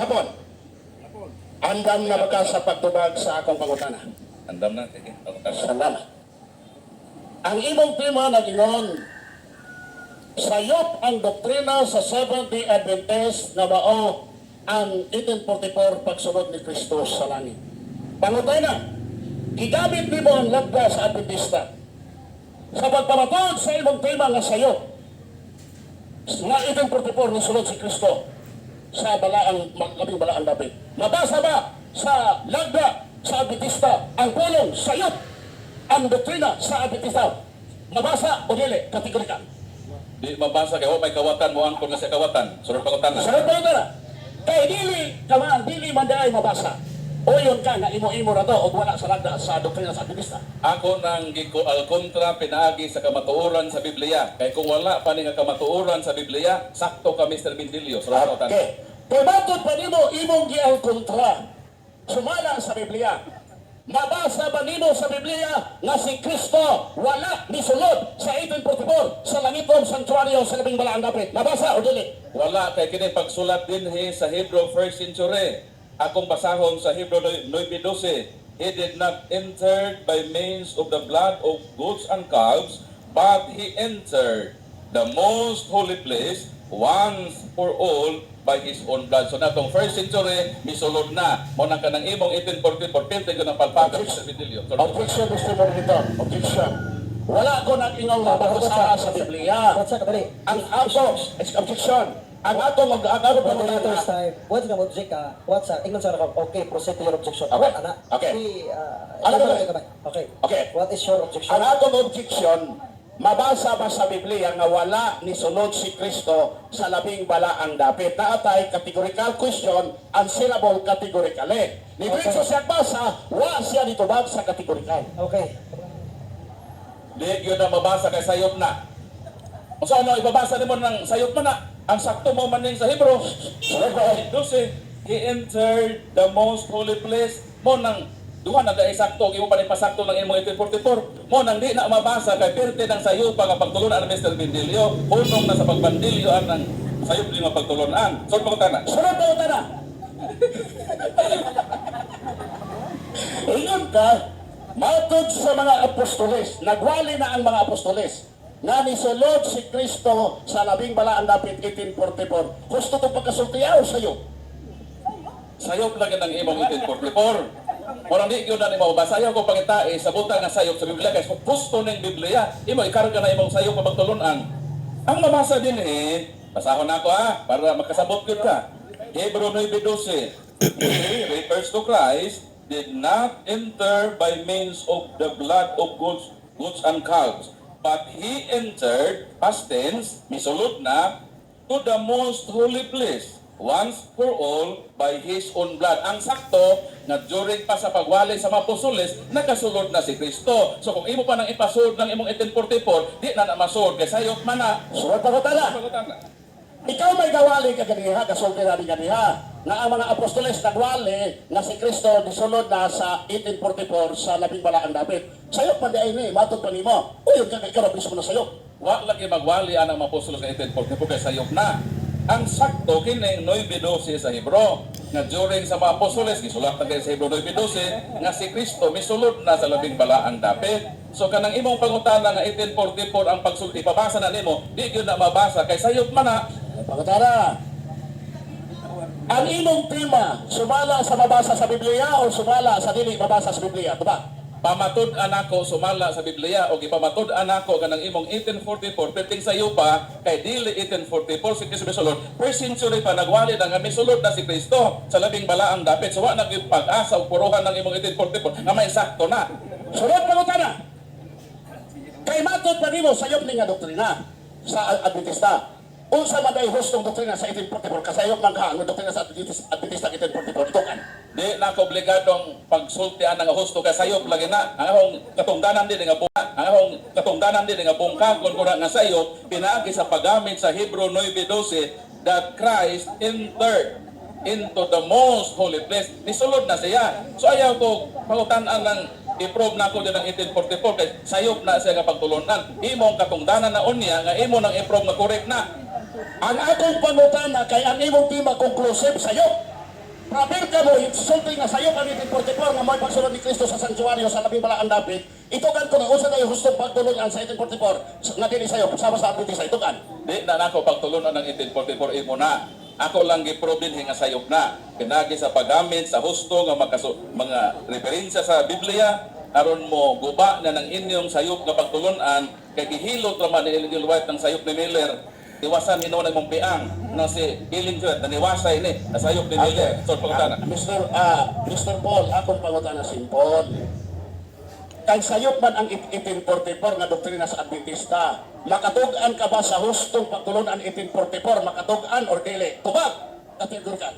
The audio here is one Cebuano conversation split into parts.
Hapon. Andam na ba ka sa pagtubag sa akong pangutana? Andam na, sige. Pangutana. Salamat. Ang imong tema nag-ingon, sayop ang doktrina sa Seventh-day Adventist na mao ang 1844 pagsunod ni Kristo sa langit. Pangutana, gigamit nimo ang lagda sa Adventista sa pagpamatuod sa imong tema nga sayop nga 1844 nisulod si Kristo sa balaang labing balaang dapit. Mabasa ba sa lagda sa Adventista ang pulong sayop ang doktrina sa Adventista? Mabasa o dili kategorikal? Di mabasa kay wa may kawatan mo angkon nga sa kawatan. Sunod pangutana. Sa pangutana, kay dili ka man, dili man diay mabasa. O yun ka nga imo-imo na to og wala sa lagda sa doktrina sa Adventista. Ako nang giko al kontra pinaagi sa kamatuoran sa Biblia. Kay kung wala pa ni nga kamatuoran sa Biblia, sakto ka, Mr. Bindilio. Sunod pangutana. Okay. Kay matod pa nimo imong giang kontra sumala sa Biblia. Mabasa ba nimo sa Biblia nga si Kristo wala nisulod sa 1844 sa langiton sanctuaryo sa labing balaang dapit? Mabasa o dili? Wala, kay kini pagsulat dinhi sa Hebrew first century. Akong basahon sa Hebrew 9:12. He did not enter by means of the blood of goats and calves, but he entered the most holy place once for all by his own blood. So natong first century, misulod na. Mo nang kanang imong 1844, pilti ko ng palpagan, Mr. Vidilio. So, Objection, Mr. Moderator. Objection. Wala ko nang ingon nga mabasa sa Biblia. What's up, kadali? Ang ako, objection. Ang ako Moderator's time. Once nga object ka, what's up? Ingnon sa ka, okay, proceed to your objection. Okay. Ana. Okay. Si, Ano ba? Okay. Okay. What is your objection? Ang atong objection, mabasa ba sa Biblia nga wala ni sulod si Kristo sa labing balaang dapit? Naatay categorical question, answerable categorically. Ni Kristo siya basa, wa siya nitubag sa categorical. Okay. Di yun na mabasa kay sayop na. Kung ano, ibabasa nimo ng sayop man na. Ang sakto mo man ning sa Hebrew. 12, he entered the most holy place. Mo nang duha na dahil sakto, imo pa rin pasakto ng imong 1844. Mo nang di na mabasa kay pirte ng sayop nga pagtulunan ni Mr. Bindilio, hunong na sa pagbandilyo ang ng sayop nga pagtulunan. So pangutana. Sunod na na. Ingon ka, matod sa mga apostoles, nagwali na ang mga apostoles, nga nisulod si Kristo sa labing balaang dapit 1844. Husto itong pagkasultiyaw sa'yo. Sayop lagi ng imong 1844. Murang di gyud na nimo mabasa. Ayaw ko pangitae sa butang nga sayop sa Biblia kay gusto ning Biblia. Imo ikarga na imong sayop pa pagtulunan. Ang mabasa din eh, basahon na ako ah, para makasabot gyud ka. Hebrew 9:12. He refers to Christ did not enter by means of the blood of goats and calves, but he entered, past tense, misulod na, to the most holy place once for all by his own blood. Ang sakto nga during pa sa pagwali sa mga apostoles, nakasulod na si Kristo. So kung imo pa nang ipasulod ng imong 1844, di na na masulod kay sayop man na. Sunod pa ko tala. Ikaw may gawali ka ganiha, kasulti na ganiha, nga ang mga apostoles nagwali nga si Kristo nisulod na sa 1844 sa labing balaang dapit. Sayop pa di ay ni, matod pa nimo. Uy, yun ka ikaw mismo na sayop. Wa lagi magwali ang mga apostoles nga 1844 kay sayop na. Ang sakto kini 9:12 sa Hebrew nga during sa mga apostoles gisulat na kay sa Hebrew 9:12 nga si Kristo misulod na sa labing balaang dapit. So kanang imong pangutana nga 1844 ang pagsulti ipabasa na nimo, di gyud na mabasa kay sayop man na. Pangutana, ang imong tema, sumala sa mabasa sa Biblia o sumala sa dili mabasa sa Biblia? Diba? Pamatud-an ako sumala sa Biblia o gipamatud-an ako kanang imong 1844 perting sayo pa kay dili 1844 si Kristo misulod. First century pa nagwali na nga misulod na si Kristo sa labing balaang dapit. So wa na gyud pag-asa og puruhan ng imong 1844 nga may sakto na. Sunod pangutana. Kay matod pa nimo sayop ni nga doktrina sa Adventista. Unsa man day hustong doktrina sa 1844 kasayop man ka ang doktrina sa Adventista 1844 tukan. Di na ako obligadong pagsultian nga husto kay sayop lagi na. Ang akong katungdanan din nga ang akong katungdanan din nga bungkagon ko na nga sayop pinaagi sa paggamit sa Hebrew 9:12 that Christ entered into the most holy place. Nisulod na siya. So ayaw ko pangutan-an ng i-prove na ako din ang 1844 kay sayop na siya nga pagtulunan. Imong katungdanan na unya nga imo nang i-prove nga correct na. Ang akong pangutana kay ang imong tema conclusive sayop. Prabil ka mo, sulti nga sayop ang 1844 nga may pagsulod ni Kristo sa sanktuaryo sa labing balaang dapit. Itugan ko na unsa na yung hustong pagtulunan sa 1844 nga dili sayop sama sa Adventista, itugan. Di na nako pagtulunan ng 1844 imo na. Ako lang giprove dinhi nga sayop na. Pinagi sa paggamit sa husto nga mga referensya sa Biblia aron mo guba na ng inyong sayop nga pagtulunan kay gihilot ra man ni Ellen G. White ng sayop ni Miller. Iwasan hinuon ang mong piang na si Ellen G. White naniwasay ni na sayop ni Miller. So pangutana. Mr. Paul, akong pangutana simple. Kay sayop man ang 1844 nga doktrina sa Adventista, makatug-an ka ba sa hustong pagtulunan 1844? Makatug-an or dili? Tubag! Katigor ka.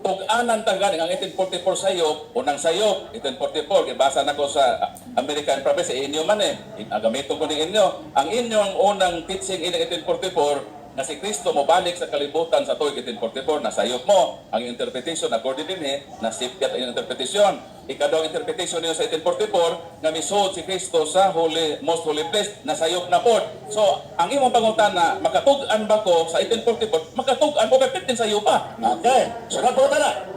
Tug-anan ta gani ang 1844 sayop, unang sayop, 1844, gibasa nako sa American Prophecy, inyo man eh. Gamiton ko ni inyo. Ang inyong unang teaching in 1844, na si Kristo mobalik sa kalibutan sa tuig 1844, na sayop mo. Ang interpretation, according din eh, na sipyat ang interpretation. Ikaduhang interpretation niyo sa 1844, nga misuod si Kristo sa holy, most holy place, na sayop na pod. So, ang imong pangutana, makatug-an ba ko sa 1844? Makatug-an ko kay 15 sayop pa. Okay, sunod po na.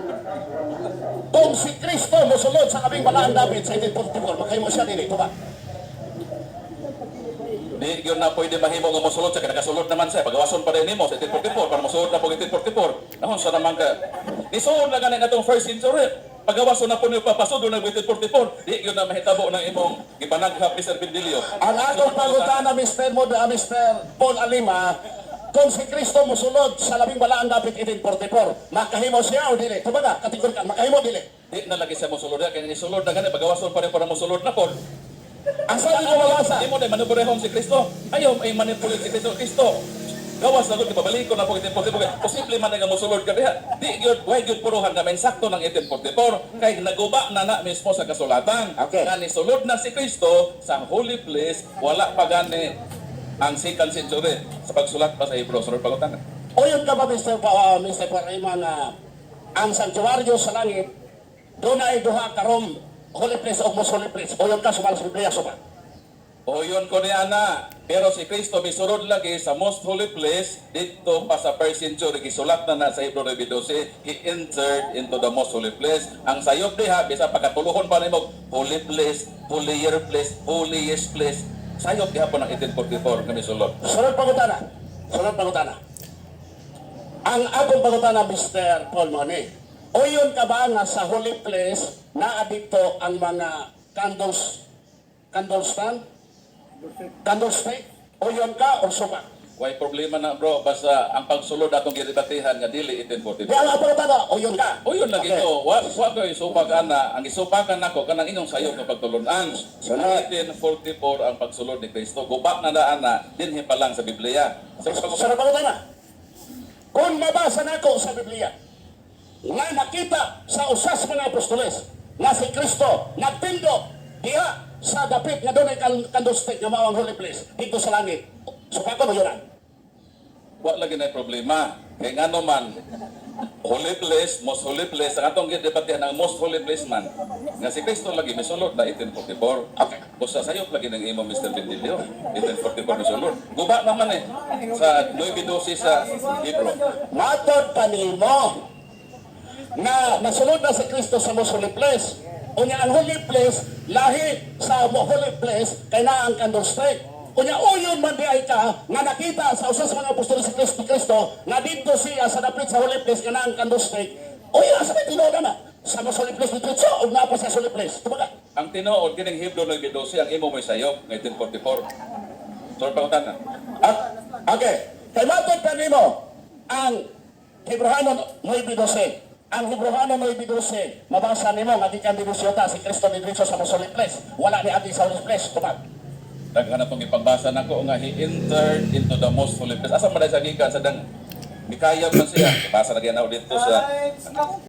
Kung si Kristo mosulod sa labing balaan dapit sa 1844, makahimo siya dili, tubag? Di yun na pwede mahimo nga mosulod siya, kay nakasulod naman siya. Pagawason pa rin nimo sa 1844, para mosulod na po 1844. Nahon sa naman ka. Nisulod na ganin atong first century. Pagawason na po niyo papasod na 1844. Di yun na mahitabo ng imong gipanaghap ni Sir Bendilio. Ang atong pangutana, Mr. Mod, Mr. Paul Alima, kung si Kristo mosulod sa labing balaan dapit 1844, makahimo siya o dili? Tubaga, katigor ka, makahimo dili? Di na lagi siya mosulod kay nisulod na gani pagawason pa rin para mosulod na po. Asa di mo mabasa? Di mo na manubrehon si Kristo. Ayaw ay manipulate si Kristo. Kristo, gawas na gud pabalik ko na po 1844. Posible man nga mosulod ka diha. Di gyud, way gyud puruhan nga sakto ng 1844 kay naguba na na mismo sa kasulatan. Nga nisulod na si Kristo sa holy place, wala pa gani ang second century sa pagsulat pa sa Hebrew. Sunod pagutana. Uyon ka ba, Mr. Parima, nga ang sanktuaryo sa langit, doon ay duha ka room, holy place o most holy place? Uyon ka sumala sa Biblia, suma? O yun ko ni ana. Pero si Kristo misurod lagi sa most holy place dito pa sa first century, gisulat na na sa Hebrew 9:12, he entered into the most holy place. Ang sayop diha bisa pagkatuluhon pa nimo holy place, holier place, holiest place. Sayop gihapon ang 1844 nga misulod. Sunod pangutana. Sunod pangutana. Ang akong pangutana, Mr. Paul Mone, uyon ka ba nga sa holy place naa dito ang mga candles, candle stand? Candlestick? Uyon ka or suba? Way problema na, bro, basta ang pagsulod atong gidebatehan nga dili 1844. Di ang akong pangutana, uyon ka? O yun lagi ko, wa ko isupak ana, ang isupakan nako kanang inyong sayop nga pagtulunan. Sunod. 1844 ang pagsulod ni Kristo. Guba na na ana dinhi pa lang sa Biblia. Sa Sunod pangutana. Kung mabasa nako sa Biblia nga nakita sa usas mga apostoles nga si Kristo nagtindo diha sa dapit nga dunay candlestick nga mao ang holy place dito sa langit, supakon o yunan? Wa lagi na problema. Kay ngano man holy place, most holy place, ang atong gidebatehan ang most holy place man. Nga si Kristo lagi misulod na 1844. Busa sayop lagi ng imo, Mr. Bendilio. 1844 misulod. Guba naman eh sa 9:12 sa Hebrew. Matod pa nimo na nasulod na si Kristo sa most holy place. Unya ang holy place lahi sa holy place kay naa ang candlestick. Unya uyon man di ay ka nga nakita sa usas mga apostol si Kristo Kristo nga didto siya sa dapit sa holy place nga naa ang candlestick. Unya asa may tinuod na sa most holy place dito o naa pa sa holy place? Tubaga. Ang tinuod kining Hebrew 9:12 ang imo mo'y sayop nga 1844. Sorry, pangutana. Ah, okay. Kay matod pa nimo ang Hebreano 9:12. Ang Hebreano 9:12, mabasa nimo nga gikan dinusyota si Kristo diretso sa most holy place. Wala ni agi sa holy place, tubag? Daghan na itong ipagbasa nako nga he entered into the most holy place. Asa man sa gikan sa dang mikayab man siya. Basa na gyud dito sa